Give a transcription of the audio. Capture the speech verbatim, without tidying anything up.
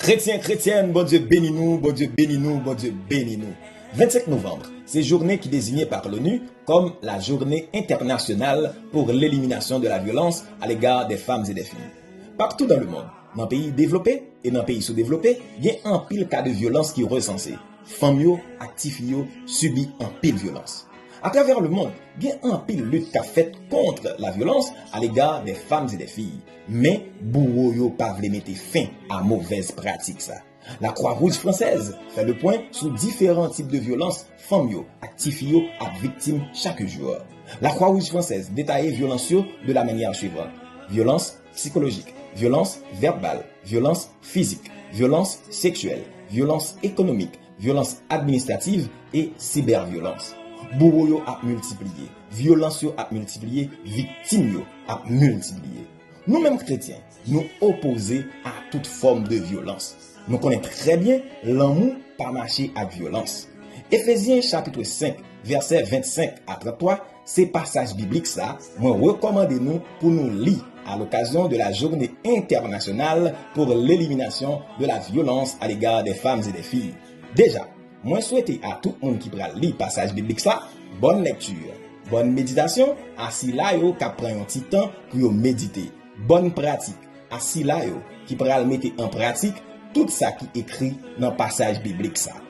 Kretyen, kretyèn, Bondye beni nou, Bondye beni nou, Bondye beni nou. Vennsenk novanm, se jounen ki deziye pa l'ONU kòm la Journée Internationale pour l'Élimination de la Violence à l'égard des femmes et des filles. Partout dans le monde, nan peyi devlope e nan peyi soudevlope, gen anpil ka de vyolans ki resanse. Fanm yo ak tifi yo sibi anpil vyolans. Atravè lemonn, gen anpil lit k ap fèt kont la vyolans à l'égard des femmes et des filles. Men, bouwo yo pa vle mete fen a movèz pratik sa. Lakwawouj fransèz fè le pwen sou diferan tip de vyolans fanm yo ak tifi yo ap viktim chak jou. Lakwawouj fransèz detaye vyolans yo de la manière suivante: vyolans sikolojik, vyolans vèbal, vyolans fizik, vyolans seksyèl, vyolans ekonomik, vyolans administrativ e sibèvyolans. Bouwo yo ap miltipliye, vyolans yo ap miltipliye, viktim yo ap miltipliye. Nou menm kretyen, nou opoze a tout fòm de vyolans. Nou konnen trè byen lanmou pa mache ak vyolans. Efezyen chapit senk, vèsè vennsenk a tranntwa, se pasaj biblik sa mwen rekòmande nou pou nou li à l'occasion de la Journée Internationale pour l'Élimination de la Violence à l'égard des femmes et des filles. Deja, mwen swete a tout moun ki pral li pasaj biblik sa, bòn lèkti, bòn meditasyon a sila yo k ap pran yon ti tan pou yo medite, bòn pratik a sila yo ki pral mete an pratik tout sa ki ekri nan pasaj biblik sa.